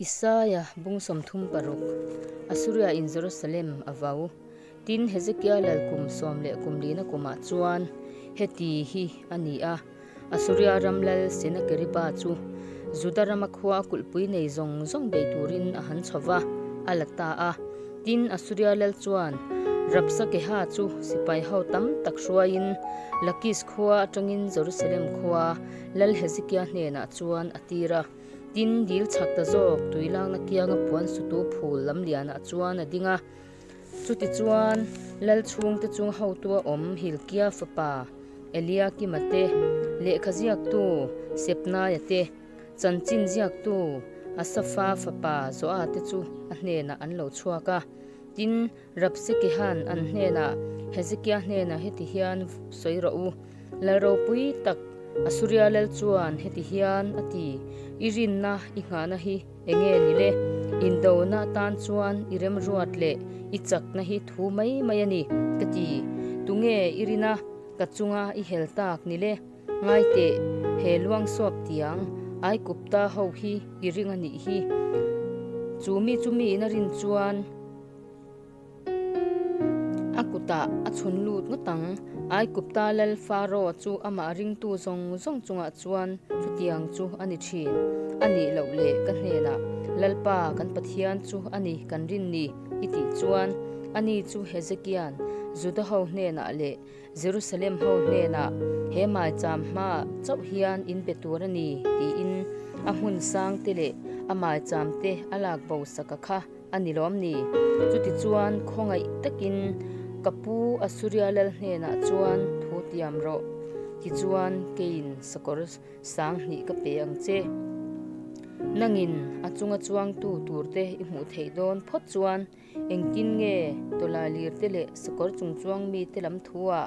Isaia bung 36, Asuria in Jerusalem a vau. Tin, Hezekia lal kum sawm leh kum lina kumah chuan heti hi a ni a, Asuria ram lal Senakeriba chu Juda rama khua a kulhpui nei zawng zawng bei turin a han chho va, a la ta a. Tin, Asuria lal chuan Rabsakeha chu sipai ho tam tak hruaiin Lakis khua atangin Jerusalem khua lal Hezekia hnenah chuan a tir a. Tin, dil chhak ta zawk tuilakna kianga puan sutu phul lam lianah chuan a ding a. Chutichuan, lal chhungte chung hotua awm Hilkia fapa Eliakima te, lehkha ziaktu Sebnaia te, chanchin ziaktu Asafa fapa Zoa te chu a hnenah an lo chhuak a. Tin, Rabsekehan an hnenah, Hezekia hnenah heti hian sawi rawh u, Lal ropui tak Asuria lal chuan heti hian a ti, I rinna i nghahna hi enge ni le? Indona atan chuan i remruat leh i chakna hi thu mai mai a ni, ka ti. Tunge i rina ka chunga i hel tak ni le? Ngai teh, he luang sawp tiang Aikupta ho hi i ring a nih hi. Chu mi chu miin a rin chuan a kutah a chhun lut ngawt ang. Aikupta lal Faro chu amah ringtu zawng zawng chungah chuan chutiang chu a ni thin. A nih loh leh ka hnenah, Lalpa kan Pathian chu a ni kan rin ni, i tih chuan, ani chu Hezekia'n Juda ho hnenah leh Jerusalem ho hnenah, He maicham hmaah chauh hian in pe tur a ni, tiin a hmun sang te leh a maicham te a lak bo saka kha a ni lawm ni? Chutichuan khawngaih takin ka pu Asuria lal hnenah chuan thu tiam rawh, tichuan keiin sakawr sang hnih ka pe ang che. Nangin a chunga chuangtu turte i hmuh theih dawn phawt chuan Engtin nge tawlailir te leh sakawr chungchuang mite lam thuah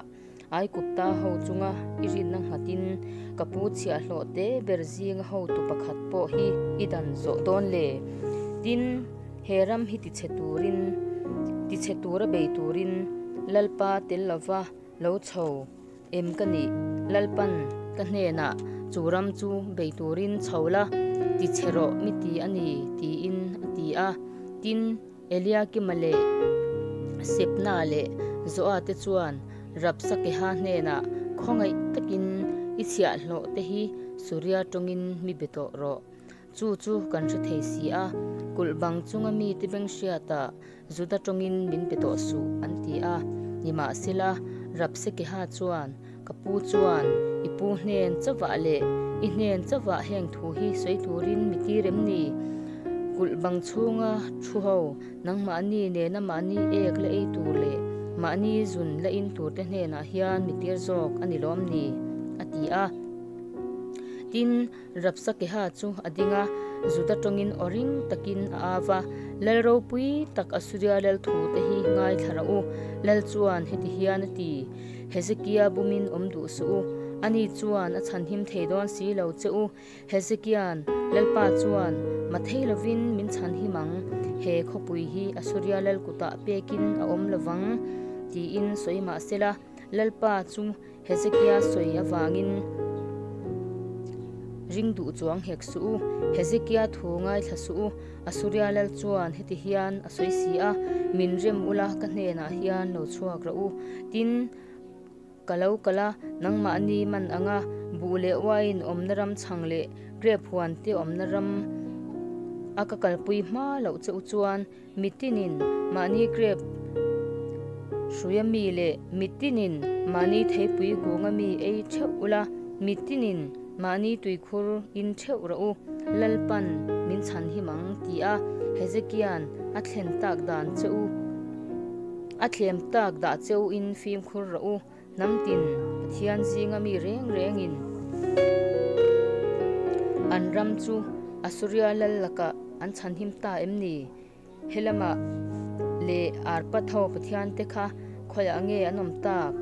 Aikupta ho chunga i rinna nghatin ka pu chhiahhlawh te ber zinga hotu pakhat pawh hi i dan zawh dawn le? Tin, he ram hi tichhe turin, tichhe tura bei turin Lalpa tel lova lo chho em ka nih? Lalpan ka hnenah chu ram chu bei turin chho la, ti chhe rawh mi ti a ni, tiin a ti a. Tin, Eliakima leh Sebna leh Zoa te chuan Rabsakeha hnenah khawngaih takin i chhiahhlawh te hi Suria tawngin mi be tawh rawh. Chu chu kan hre thei si a, kulh bang chunga mite beng hriatah Juda tawngin min pe tawh suh, an ti a. Nimahsela, Rabsekeha chuan, Ka pu chuan, I pu hnen chauhah leh i hnen chauhah heng thu hi sawi turin mi tir em ni? Kulh bang chhunga thu ho, nangmahni nena mahni ek la ei tur leh mahni zun la in turte hnenah hian mi tir zawk a ni lawm ni? a ti a. Tin, Rabsakeha chu a ding a, Juda tawngin aw ring takin a av a, Lal ropui tak Asuria lal thute hi ngaithla rawh u. Lal chuan heti hian a ti, Hezekia bumin awm duh suh u, ani chuan a chhanhim thei dawn si lo che u. Hezekia'n, Lalpa chuan mathei lovin min chhanhim ang, he khawpui hi Asuria lal kutah pekin a awm lovang, tiin sawi mah sela, Lalpa chu Hezekia sawi avangin ring duh chuang hek suh u, Hezekia thu ngaithla suh u, Asuria lal chuan heti hian a sawi si a, Min rem ula ka hnenah hian lo chhuak rawh u, tin, ka lo kal a, nangmahni man anga buh leh uaiin awmna ram chhang leh grep huan te awmna ram a ka kalpui hma loh che u chuan Mitinin mahni grep hruia mi leh mitinin mahni theipui kunga mi ei theuh ula, mitinin mahni tuikhur in theuh rawh u, Lalpan min chhan him ang, ti a Hezekia'n a thlen tak dan che u, a thlem tak dah che u in fimkhur rawh u, hnam tin Pathian zinga mi reng rengin an ram chu Asuria lal lakah an chhanhim ta em ni? He lamah leh Arpad ho Pathian te kha khawiah nge an awm tak?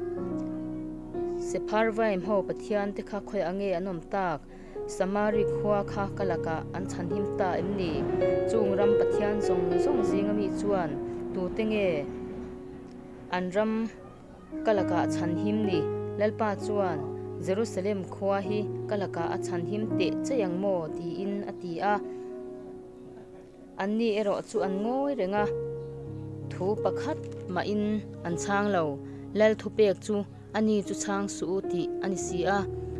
Sepharvaim ho Pathian te kha khawiah nge an awm tak? Samari khua kha ka lakah an chhanhim ta em ni? Chung ram Pathian zawng zawng zinga mi chuan tute nge an ram Ka lakah chhanhim ni, Lalpa chuan Jerusalem khua hi ka lakah a chhanhim teh chei ang maw? tiin a ti a. Anni erawh chu an ngawi reng a, thu pakhat mahin an chhang lo. Lal thupek chu ani chu chhang suh u tih a ni si a.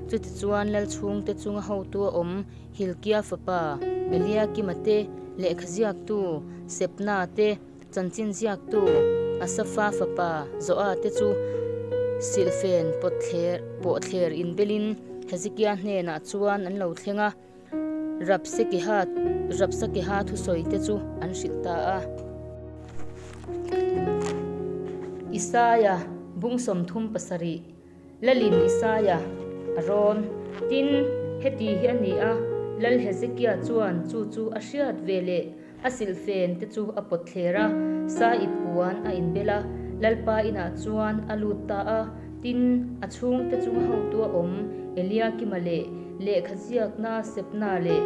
Chutichuan lal chhungte chunga hotu a awm Hilkia fapa Eliakima te, lehkha ziaktu Sebna te, Chanchin ziaktu Asafa fapa Zoa te chu silhfen pawhthler inbelin Hezekia hnenah chuan an lo thleng a, Rabsakeha thusawi te chu an hrilh ta a. Isaia bung 37. Lalin Isaia a rawn. Tin, heti hi a ni a, Lal Hezekia chuan chu chu a hriat ve leh a silhfen te chu a pawt thler a, sa ip puan a inbel a, Lalpa inah chuan a lut ta a. Tin, a chhungte chunga hotu a awm Eliakima leh lehkha ziakna Sebna leh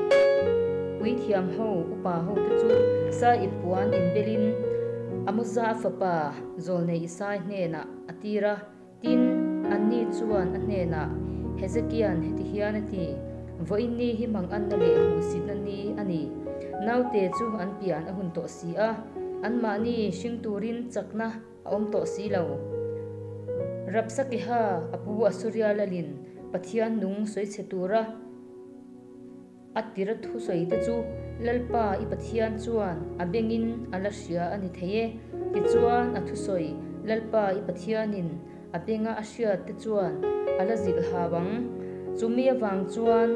puithiam ho upa hote chu sa ip puan inbelin Amoza fapa Zawlnei Isai hnenah a tir a. Tin, anni chuan a hnenah, Hezekia'n heti hian a ti, Vawiin ni hi manganna leh hmuhsitna ni a ni. Naute chu an pian a hun tawh si a, anmahni hring turin chakna a awm tawh si lo. Rabsakeha a pu Asuria lalin Pathian nung sawichhe tura A tira thusawi te chu Lalpa i Pathian chuan a bengin a la hria a ni thei e. Tichuan a thusawi Lalpa i Pathianin a benga a hriat te chuan a la zilh hau ang. Chumi avang chuan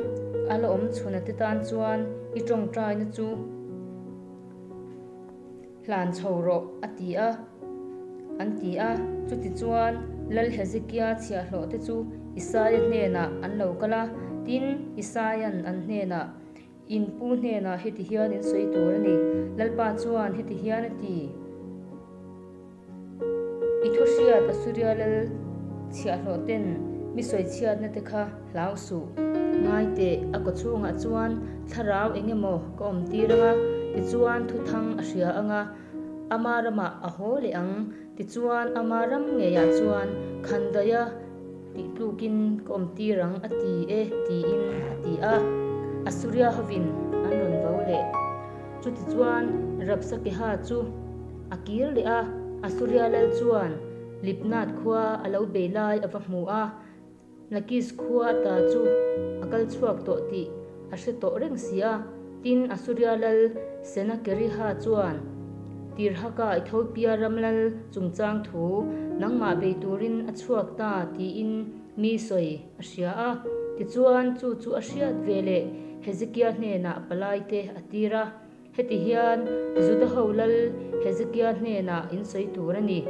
a la awm chhuna te tan chuan i tawngtaina chu Hlan chho rawh, a ti a. An ti a. Chutichuan, Lal Hezekia chhiahhlawhte chu Isaia hnenah an lo kal a. Tin, Isaia'n an hnenah, In pu hnenah heti hian in sawi tur a ni. Lalpa chuan heti hian a ti. I thu hriat Asuria lal chhiahhlawhten mi sawichhiatna te kha hlau suh. Ngai teh, a kaw chhungah chuan thlarau eng emaw ka awm tir ang a, tichuan thuthang a hria ang a, ama ramah a haw leh ang, tichuan ama ram ngeiah chuan khandaia tih tlukin ka awm tir ang a ti e, tiin a ti a. Asuria hovin an rawn vo leh. Chutichuan Rabsakeha chu a kir leh a, Asuria lal chuan Libnath khua a lo bei lai a va hmu a, Lakis khua ata chu a kal chhuak tawh tih a hre tawh reng si a. Tin, Asuria lal Senakeriha chuan Tirhaka Ethiopia ram lal chungchang thu nangmah bei turin a chhuak ta tiin mi sawi a hria a. Tichuan, chu chu a hriat ve leh Hezekia hnenah palaite a tir a. Heti hian Juda ho lal Hezekia hnenah in sawi tur a ni.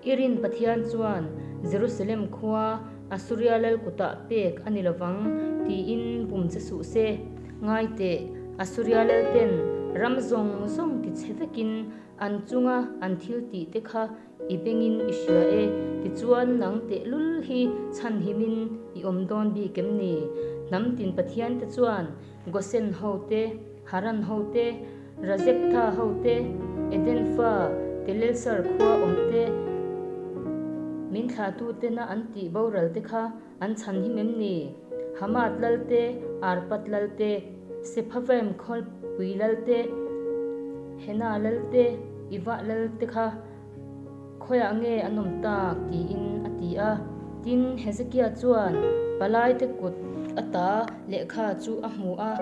I rin Pathian chuan Jerusalem khua Asuria lal kutah pek a ni lovang tiin pum che suh se. Ngai teh, Asuria lalten ram zawng zawng ti che vekin an chunga an thil tih te kha I bengin i hria e, tichuan nang tehlul hi chhanhimin i awm dawn bik em ni? Hnam tin Pathian te chuan Gosen ho te, Haran ho te, Razeptha ho te, Eden fa, Telelsar khua awm te, min thlahtu tena an tih boral te kha an chhanhim em ni? Hamath lal te, Arpad lal te, Sephavaim khawlpui lal te, Hena lal te, Ivah lal te kha khawiah nge an awm tak? tiin a ti a. Tin, Hezekia chuan palaite kut ata lehkha chu a hmu a,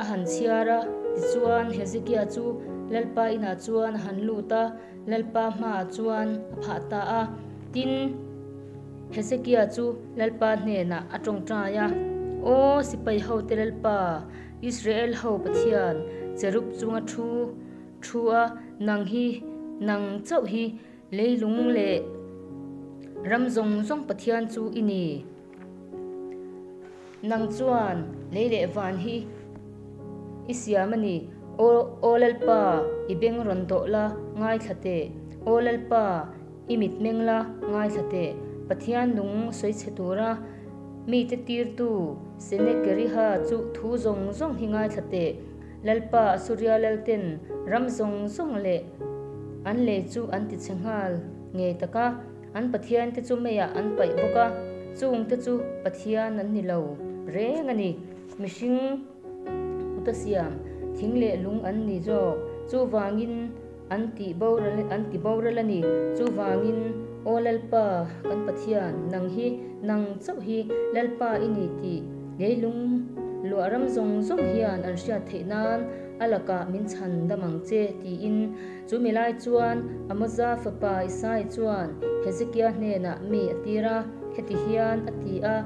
a han chhiar a. Tichuan, Hezekia chu Lalpa inah chuan a han lut a, Lalpa hmaah chuan a phah ta a. Tin, Hezekia chu Lalpa hnenah a tawngtai a, Aw sipai hote Lalpa, Israel ho Pathian, cherub chunga thu thu a, nang hi, nang chauh hi leilung leh ram zawng zawng Pathian chu i ni. Nang chuan lei leh van hi i siam a ni. Aw, Aw Lalpa, i beng rawn dawh la, ngaithla teh. Aw Lalpa, i mitmeng la, ngaithla teh. Pathian nung sawi chhe tura mite tirtu Senakeriha chu thu zawng zawng hi ngaithla teh. Lalpa Asuria lalten ram zawng zawng leh an lei chu an ti chhe nghal ngei tak a. An pathiante chu meiah an paih bawk a, chungte chu pathian an ni lo reng a ni. Mihring kuta siam Thing leh lung an ni zawk. Chuvangin an tih boral an ti boral a ni. Chuvangin, Aw Lalpa, kan Pathian, nang hi, nang chauh hi Lalpa i ni tih leilung luah ram zawng zawng hian an hriat theih nan a lakah min chhan dam ang che, tiin. Chu mi lai chuan Amoza fapa Isai chuan Hezekia hnenah mi a tir a, heti hian a ti a,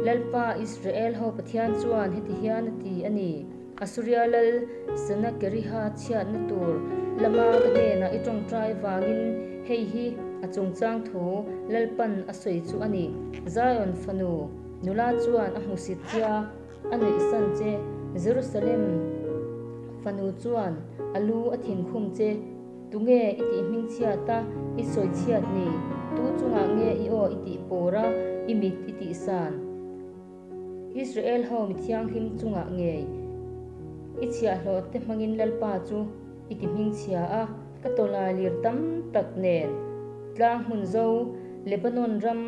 Lalpa Israel ho Pathian chuan heti hian a ti a ni, Asuria lal Senakeriha chhiatna tur lama ka hnenah i tawngtai vangin hei hi a chungchang thu Lalpan a sawi chu a ni. Zion fanu nula chuan a hmusit che a, a nuihsan che. Jerusalem fanu chuan a lu a thinkhum che. Tunge i tih hmingchhiat a, i sawichhiat ni? Tu chungah nge i aw i tih pawr a, i mit i tihsan? Israel ho mi thianghlim chungah ngei i chhiahhlawh te hmangin Lalpa chu i ti hmingchhia a, ka tawlai lir tam tak nen tlang hmun zo Lebanon ram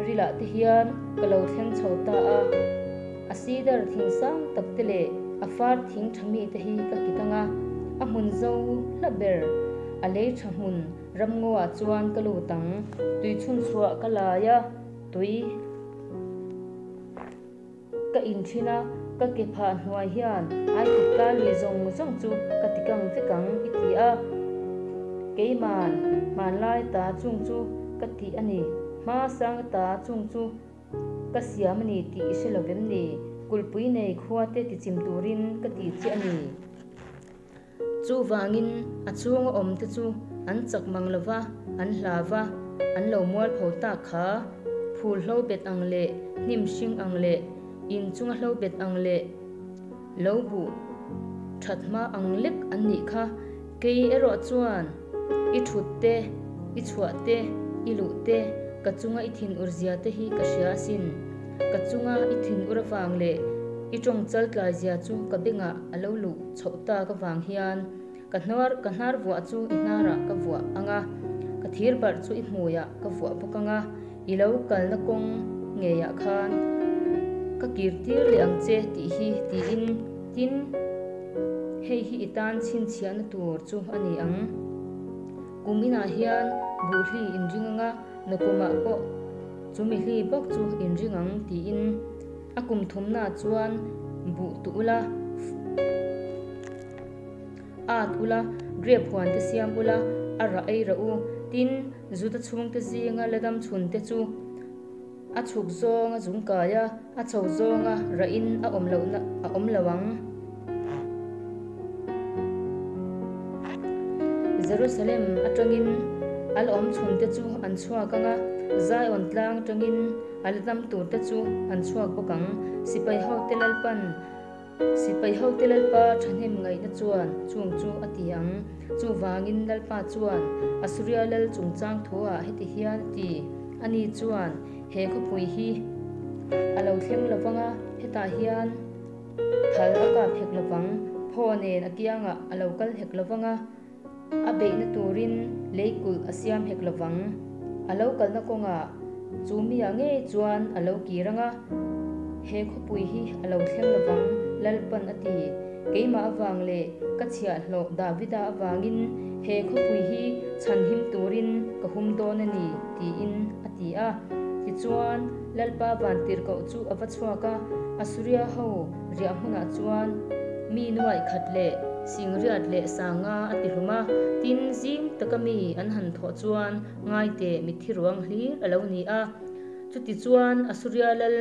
rilah te hian ka lo thleng chho ta a, a sidar thing sang tak te leh a far thing tha mi te hi ka kit ang a, a hmun zo hla ber a lei tha hmun ramngaw ah chuan ka lut ang, tui chhunchhuah ka lai a. Tui ka in thin a, ka ke phah hnuai hian Aikupta lui zawng zawng chu ka ti kang vek ang i ti a. Keiman hmanlai ta chung chu ka tih a ni, hma sanga ta chung chu ka siam a ni tih i hre lo vem ni? Kulhpui nei khua te tichim turin ka ti che a ni. Chuvangin a chhunga awmte chu an chak mang lo va, an hla va, an lo mualpho tak kha. Phul hlo bet ang leh hnim hring ang leh in chunga hlo bet ang leh lo buh that hma ang lek an nih kha. Kei erawh chuan i thut te, i chhuah te, i luh te, ka chunga i thinur zia te hi ka hria asin. Ka chunga i thinur avang leh i tawng chal tlai zia chu ka bengah a lo luh chhoh tak avang hian ka hnar ka hnar vuah chu i hnarah ka vuah ang a, ka thir barh chu i hmuiah ka vuah bawk ang a, i lo kalna kawng ngeiah khan ka kir tir leh ang che tih hi tiin tin hei hi i tan chhinchhiahna tur chu a ni ang. Kum inah hian buhli inring ang a, nakumah pawh chumi hli bawk chu inring ang tiin A kum thumnaah chuan buh tuh ula, at ula, grape huan te siam ula, a rah ei rah u. Tin, Juda chhungte zinga la dam chhun te chu a chhuk zawnga zung kai a, a chho zawnga rahin a awm lohna a awm lo ang. Jerusalem atangin a la awm chhun te chu an chhuak ang a, Zion tlang atangin A la dam tur te chu an chhuak bawk ang. Sipai hote Lalpan Sipai hote Lalpa thahnem ngaihna chuan chung chu a ti ang. Chuvangin Lalpa chuan Asuria lal chungchang thuah heti hian a ti, Ani chuan he khawpui hi a lo thleng lo vang a, hetah hian thal a kap hek lo vang, phaw nen a kiangah a lo kal hek lo vang a, A beihna turin lei kulh a siam hek lo vang. A lo kalna kawngah chu miah ngei chuan a lo kir ang a, he khawpui hi a lo thleng lo vang, Lalpan a ti. Keimah avang leh ka chhiahhlawh Davida avangin he khawpui hi chhanhim turin ka hum dawn a ni, tiin a ti a. Tichuan, Lalpa vantirhkoh chu a va chhuak a, Asuria ho riah hmunah chuan mi nuaih khat leh singriat leh sanga a ti hlum a, tin zing taka mi an han thawh chuan ngaite mitthi ruang hlir a lo ni a. Chuti chuan Asuria lal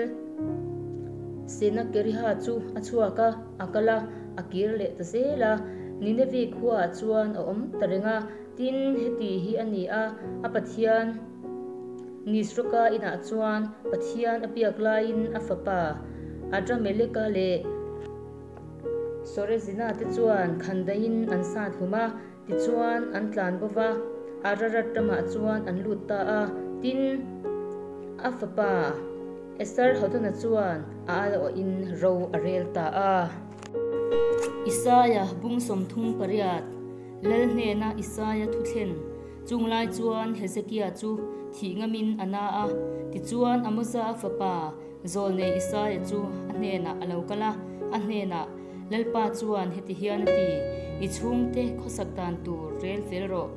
Senakeriha chu a chhuak a, a kal a, a kir leh ta zel a, Ninevi khuaah chuan a awm ta reng a, tin heti hi a ni a, a Pathian Nisroka inah chuan Pathian a biak laiin a fapa Adrameleka leh Sorezina te chuan khandaiin an sat hlum a, tichuan an tlan bo va, Ararat ramah chuan an lut ta a. Tin, a fapa Esarhadona chuan a aiawhin ro a rel ta a. Isaia bung 38, Lal hnena Isaia thuthlen Chung lai chuan Hezekia chu thih ngamin a na a, tichuan Amoza fapa Zawlnei Isaia chu a hnenah a lo kal a, a hnenah, Lalpa chuan heti hian a ti, I chhungte khawsak dan tur rel fel rawh,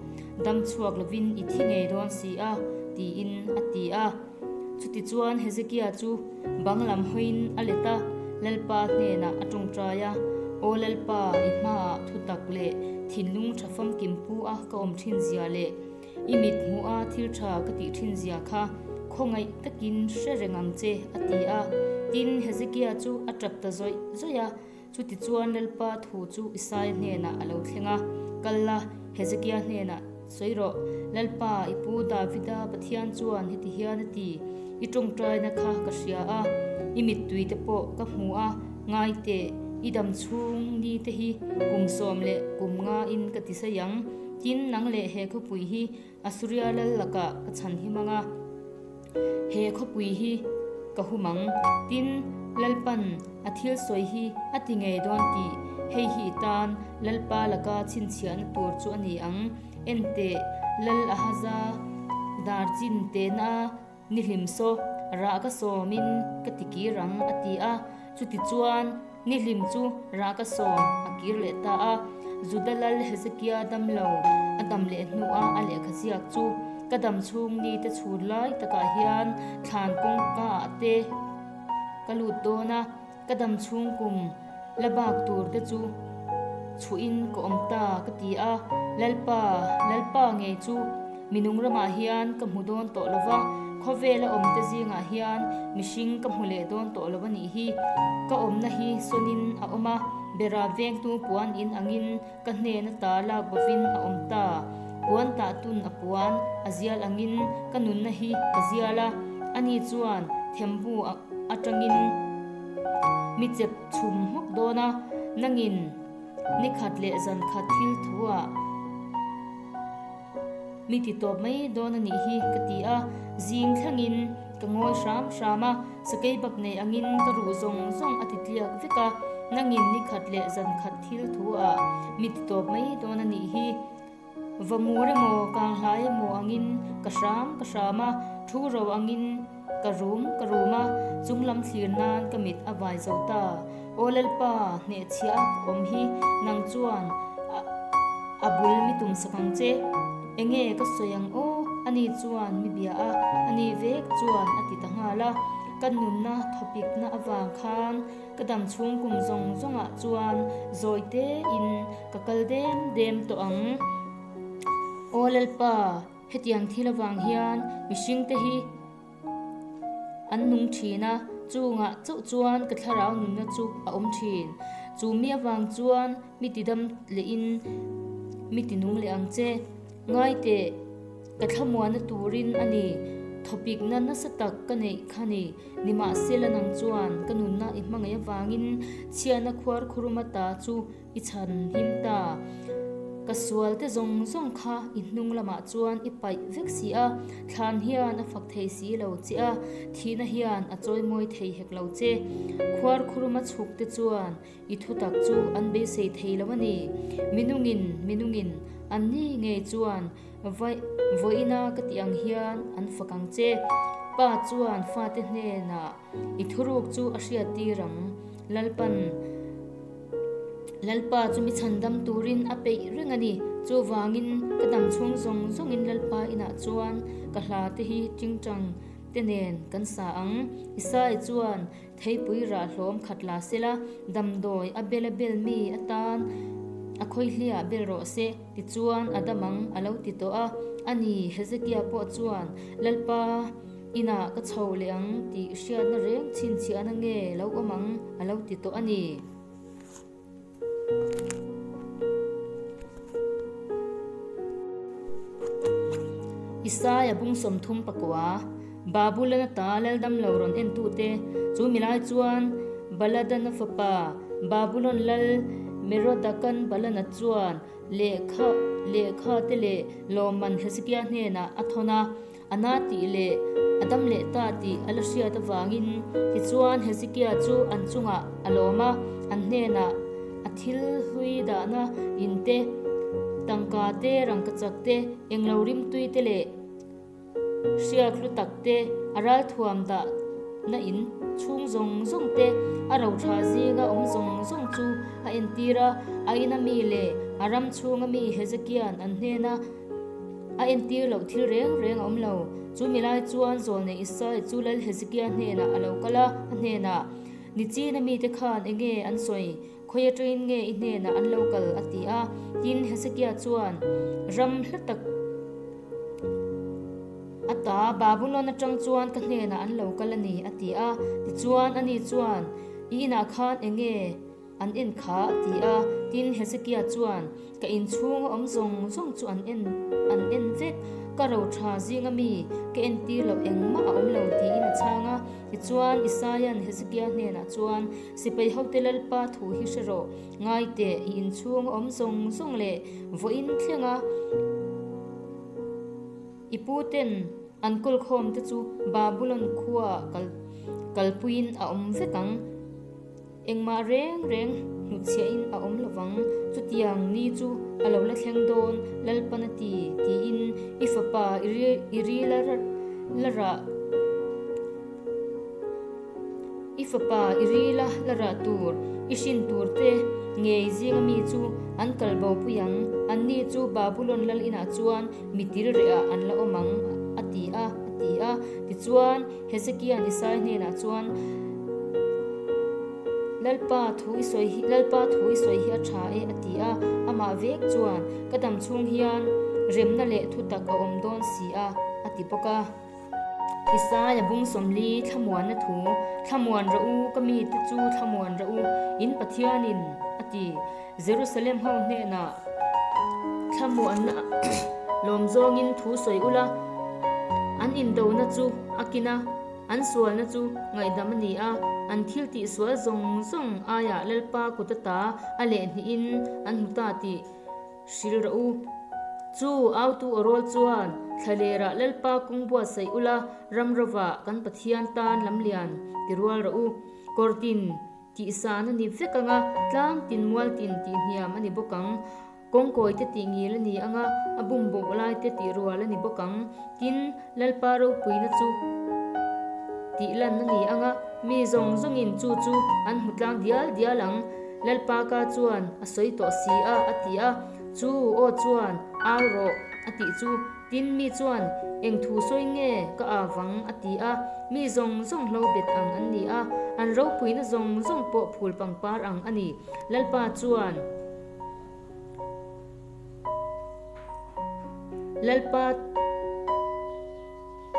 dam chhuak lovin i thi ngei dawn si a, tiin a ti a. Chutichuan Hezekia chu bang lam hawiin a let a, Lalpa hnenah a tawngtai a, Aw Lalpa, i hmaah thutak leh thinlung tha famkim pu a ka awm thin zia leh I mit hmuh a thil tha ka tih thin zia kha khawngaih takin hre reng ang che, a ti a. Tin, Hezekia chu a tap ta zawih zawih a. Chutichuan Lalpa thu chu Isaia hnenah a lo thleng a, Kal la, Hezekia hnenah sawi rawh. Lalpa, i pu Davida Pathian chuan heti hian a ti, I tawngtaina kha ka hria a, i mittui te pawh ka hmu a, ngai teh, i dam chhung ni te hi kum 15 in ka ti sawi ang. Tin, nang leh he khawpui hi Asuria lal lakah ka chhan him ang a, he khawpui hi ka hum ang. Tin, Lalpan a thil sawi hi a ti ngei dawn tih hei hi i tan Lalpa laka chhinchhiahna tur chu a ni ang. Enteh, Lal Ahaza dar chin tehna a Ni hlim saw, rah ka sawmin ka ti kir ang, a ti a. Chutichuan, ni hlim chu rah ka sawm a kir leh ta a. Juda lal Hezekia dam lo a dam leh hnuah a lehkha ziak chu, Ka dam chhung ni te chhun lai takah hian thlan kawngka ah te ka lut dawn a, ka dam chhung kum la bak tur te chu chhuhin ka awm ta ka ti a, Lalpa, Lalpa ngei chu minung ramah hian ka hmu dawn tawh lo va, khawvela awmte zingah hian mihring ka hmu leh dawn tawh lo a nih hi. Ka awmna hi sawnin a awm a, bera vengtu puan in angin ka hnen ata lak bovin a awm ta. Puan tah tun a puan a zial angin ka nunna hi ka zial a, ani chuan thembu atangin mi chep chhum hmawk dawn a, nangin ni khat leh zan khat thil thu ah mi ti tawp mai dawn a nih hi ka ti a, zing thlengin ka ngawi hram hram a, sakei bak nei angin ka ruh zawng zawng a ti tliak vek a, nangin ni khat leh zan khat thil thu ah mi ti tawp mai dawn a nih hi. Va mur emaw, kang hlai emaw angin ka hram ka hram a, thu ro angin ka rum ka rum a, chung lam thlir nan ka mit a vai zo ta. Aw Lalpa, hnehchhiah a ka awm hi nang chuan a bul mi tum sak ang che. Enge ka sawi ang aw? Ani chuan mi bia a, ani vek chuan a ti ta nghal a. Ka nunna thawpikna avang khan Ka dam chhung kum zawng zawngah chuan zawi tein ka kal dem dem tawh ang. Aw Lalpa, hetiang thil avang hian mihringte hi an nung thin a, chungah chauh chuan ka thlarau nunna chu a awm thin. Chu mi avang chuan mi tidam lehin mi tinung leh ang che. Ngai teh, ka thlamuanna turin a ni, thawpikna nasa tak ka neih kha ni. Nimahsela nang chuan ka nunna i hmangaih avangin chhiatna khuar khuruma ta chu i chhan him ta. Ka sual te zawng zawng kha i hnung lamah chuan i paih vek si a, thlan hian a fak thei si lo che a, thihna hian a chawimawi thei hek lo che. Khuar khuruma chhuk te chuan i thutak chu an beisei thei lo a ni. Minungin, minungin, anni ngei chuan Vawiina ka tih ang hian an fak ang che. Pa chuan fate hnenah i thuruk chu a hriat tir ang. Lalpan Lalpa chu mi chhandam turin a peih reng a ni. Chuvangin ka dam chhung zawng zawngin Lalpa inah chuan ka hla te hi tingtang te nen kan sa ang. Isai chuan Theipui rah hlawm khat la sela, damdawi a bel a bel mi atan a khawihliah bel rawh se, tichuan a dam ang a lo ti tawh a. A ni, Hezekia pawh chuan, Lalpa, inah ka chho leh ang tih hriatna reng chhinchhiahna nge lo awm ang a lo ti tawh a ni. Isaia bung 34, Babulon ata laldam lo rawn entute chu milai chuan Baladana fapa Babulon lal Merodakan Balana chuan lehkha lehkha te leh lawmman Hezekia hnenah a thawn a. A na tih leh a dam leh ta tih a la hriat avangin tichuan Hezekia chu an chungah a lawm a, an hnenah a thil hlui dahna in te, tangka te, rangkachak te, englo rimtui te leh hriak hlu tak te, a ralthuam dahna in chhung zawng zawng te, a rothla zinga awm zawng zawng chu a entir a. A ina mi leh a ram chhunga mi Hezekia'n an hnena a entir loh thil reng reng a awm lo. Chu mi lai chuan zawlnei Isaia chu Lal Hezekia hnenah a lo kal a, a hnenah, Nichina mite khan enge an sawi? Khawi atangin nge i hnenah an lo kal? a ti a. Tin, Hezekia chuan ram hla tak ata Babulon atang chuan ka hnenah an lo kal a ni, a ti a. Tichuan, ani chuan, I inah khan enge an en kha? a ti a. Tin, Hezekia chuan, Ka inchhunga awm zawng zawng chu an en an en vek. Ka ro tha zinga mi ka entir loh engmah a awm lo, tiin a chhang a. Tichuan, Isaia'n Hezekia hnenah chuan, Sipai hote Lalpa thu hi hre rawh, ngai teh, i inchhunga awm zawng zawng leh vawiin thlenga i puten an kawlkhawm te chu Babulon khuaah kal kalpuiin a awm vek ang. Engmah reng reng hnutchhiahin a awm lovang, chutiang ni chu a lo la thleng dawn, Lalpan a ti, tiin i fapa i ri la la rah i fapa i ri la la rah tur, i hrin tur te ngei zinga mi chu an kal bo pui ang, anni chu Babulon lal inah chuan mi til rehah an la awm ang, a ti a, a ti a. Tichuan. Hezekia'n Isai hnenah chuan, Lalpa thu i sawi hi, Lalpa thu i sawi hi a tha e, a ti a. Amah vek chuan, Ka dam chhung hian remna leh thutak a awm dawn si a, a ti bawk a. Isaia bung sawmli thlamuanna thu, Thlamuan rawh u, ka mite chu thlamuan rawh u, in Pathianin, a ti. Jerusalem ho hnenah thlamuanna lawm zawngin thu sawi ula, an indona chu a kin a, an sualna chu ngaihdam a ni a, an thil tih sual zawng zawng aiah Lalpa kut ata a lehhnihin an hmu ta tih hril rawh u. Chu autu awrawl chuan thlalerah Lalpa kawng buatsaih ula, ram rovah kan Pathian tan lamlian ti rual rawh u. Kawrtin. Tihsan a ni vek ang a, tlang tin mual tin tih hniam a ni bawk ang. Kawngkawi te tih ngil a ni ang a, a bum bawk lai te tih rual a ni bawk ang. Tin, Lalpa ropuina chu tih lan a ni ang a, mi zawng zawngin chu chu an hmu tlang dial dial ang. Lalpa ka chuan a sawi tawh si a, a ti a. Chu aw chuan, Au rawh, a tih chu. Tin, mi chuan, Eng thu sawi nge ka av ang? a ti a. Mi zawng zawng hlo bet ang an ni a, an ropuina zawng zawng pawh phul pangpar ang a ni. Lalpa chuan, Lalpa,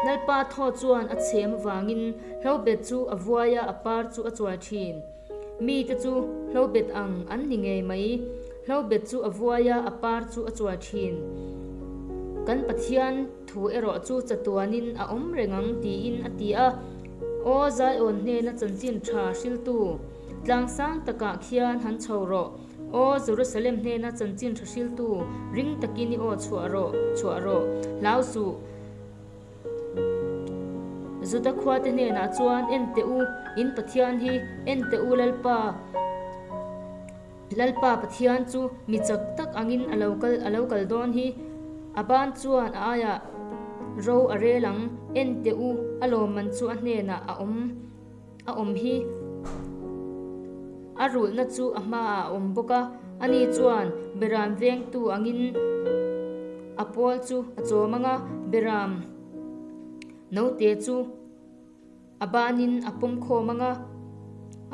Lalpa thaw chuan a chhem avangin hlo bet chu a vuai a, a par chu a chuai thin. Mite chu hlobet ang an ni ngei mai. Hlobet chu a vuai a, a par chu a chuai thin. Kan Pathian thu erawh chu chatuanin a awm reng ang tiin a ti a. Aw Zion hnena chanchin tha hriltu, tlang sang takah khian han chho rawh. Aw Jerusalem hnena chanchin tha hriltu, ring takin i aw chhuah rawh, chhuah rawh. Hlau suh. Juda khuate hnenah chuan, En teh u, in Pathian hi, en teh u Lalpa, Lalpa Pathian chu mi chak tak angin a lo kal, a lo kal dawn hi. A ban chuan a aiah ro a rel ang, en teh u, a lawmman chu a hnenah a awm, a awm hi. A rulhna chu a hmaah a awm bawk a, ani chuan beram vengtu angin a pawl chu a chawm ang a, beram note chu a banin a pawm khawm ang a,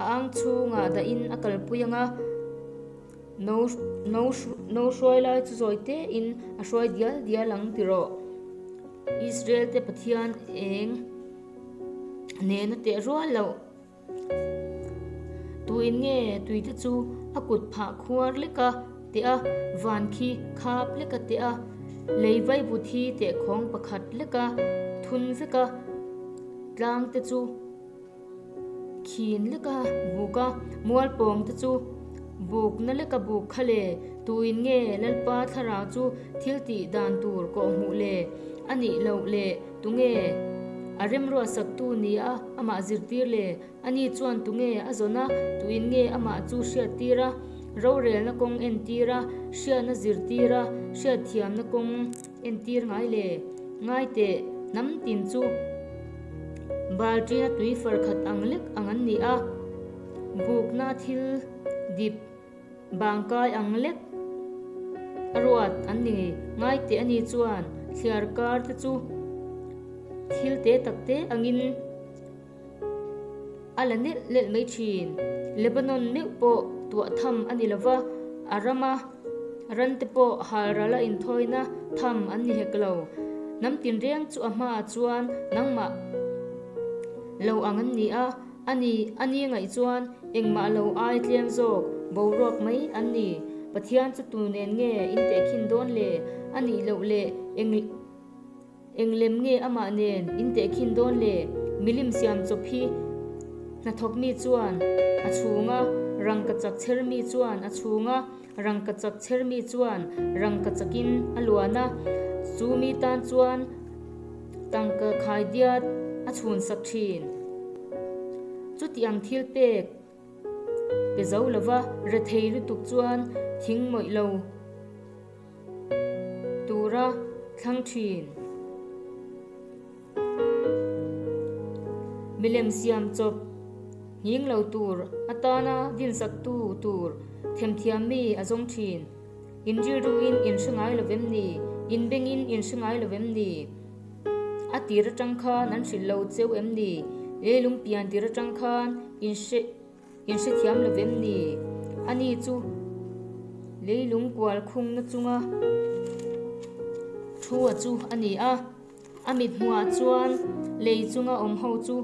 a ang chhungah dahin a kalpui ang a, no no no hruai lai chu zawi tein a hruai dial dial ang tiraw. Israel te Pathian eng nena teh rual loh. Tuin nge tuite chu a kut phah khuar lek a teh a, van khi khap lek a teh a, lei vaivut hi tehkhawng pakhat lek a thun vek a, tlang te chu khin lek a buk a, mual pawng te chu bukna lek a buk kha le, tuin nge Lalpa thlarau chu thil tih dan tur kawhhmuh le a nih loh le? Tunge a remruahsaktu ni a amah zirtir le? Ani chuan tunge a zawn a, tuin nge amah chu hriattir a, rorelna kawng entir a, hriatna zirtir a, hriatthiamna kawng entir ngai le? Ngai teh, hnam tin chu Balṭina tui far khat ang lek ang an ni a, bukna thil dip bangkai ang lek a ruat an ni ngai teh a ni chuan thliar kar te chu thil te tak te angin a la nelh nelh mai thin. Lebanon meuh pawh tuah tham a ni lo va, a rama ran te pawh halral a inthawina tham an ni hek lo. Hnam tinreng chu a hmaah chuan nangmah lo ang an ni a, a ni a ni ngaih chuan engmah lo ai tlem zawk boruak mai an ni. Pathian chu tu nen nge in tehkhin dawn le? A nih loh leh eng. Eng lem nge amah nen in tehkhin dawn le? Milim siam chawp hi hnathawk mi chuan a chhunga rangkachak chher mi chuan a chhunga rangkachak chher mi chuan rangkachakin a luan a, chu mi tan chuan tangka khaidiat a chhunsak thin. Chuti ang thil pek pe zo lova rethei lutuk chuan thing mawih lo. Tura thlang thin. Milem siam chawp nghing lo tur atana dinsaktu tur themthiam mi a zawng thin. In rilruin in hre ngai lo vem ni? In bengin in hre ngai lo vem ni? A tir atang khan an hrilh lo cheu em ni? Leilung pian tir atang khan in hre. In hrethiam lo vem ni? Ani chu leilung kual khungna chunga thua chu a ni a. A mit hmuhah chuan lei chunga awm ho chu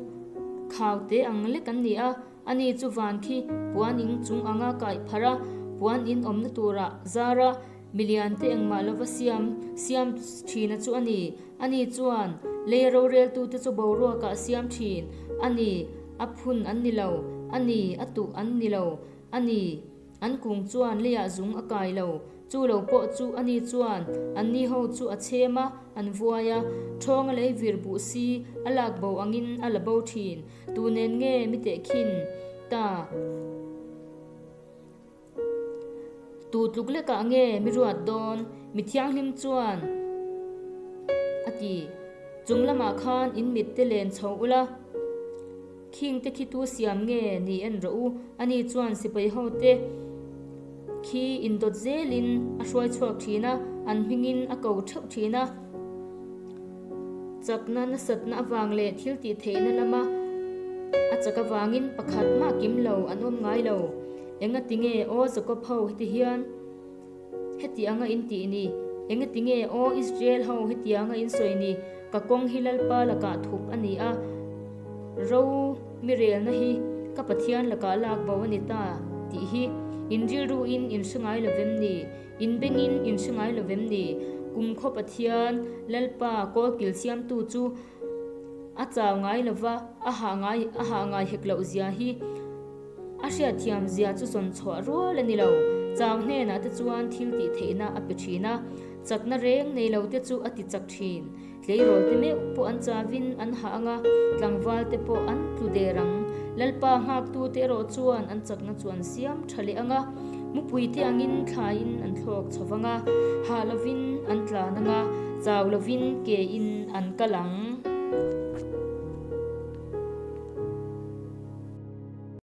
khau te ang lek an ni a. Ani chu van khi puan in chung anga kaih pharh a, puan in awmna turah zar a, milian te engmah lova siam siam thina chu a ni. Ani chuan lei roreltute chu boruakah siam thin a ni. A phun an ni lo, a ni, a tuh an ni lo, a ni, an kung chuan leiah zung a kai lo. Chu lo pawh chu a ni chuan an ni ho chu a chhem a, an vuai a, ṭhawnga lei vir buh si a lak bo angin a la bo ṭhin. Tu nen nge mi tehkhin ta? Tu tluk lekah nge mi ruat dawn? Mi thianghlim chuan a ti. Chung lamah khan in mit te len chho ula, khing te khi tu siam nge ni en rawh u. Ani chuan sipai ho te khi indawt zelin a hruai chhuak thin a, an hmingin a ko theuh thin a. Chakna nasatna avang leh thil tih theihna lama a chak avangin pakhat mah kim lo an awm ngai lo. Engati nge aw Jakob ho heti hian heti anga in tih ni? Engati nge aw Israel ho heti anga in sawi ni? Ka kawng hi Lalpa lakah thup a ni a, ro mi relna hi ka Pathian lakah lak bo a ni ta tih hi in rilruin in hre ngai lo vem ni? In bengin in hre ngai lo vem ni? Kumkhaw Pathian, Lalpa, kawlkil siamtu chu a chau ngai lo va, a hah ngai a hah ngai hek loh zia hi a hriatthiam zia chu zawn chhuah rual a ni lo. Chau hnenah te chuan thil tih theihna a pe thin a, chakna reng nei lo te chu a ti chak thin. Tleirawl te meuh pawh an chavin an hah ang a, tlangval te pawh an tlu der ang. Lalpa nghaktu te erawh chuan an chakna chu an siam tha leh ang a, mupui te angin thlaiin an thlawk chho vang a, hah lovin an tlan ang a, chau lovin ke in an kal ang.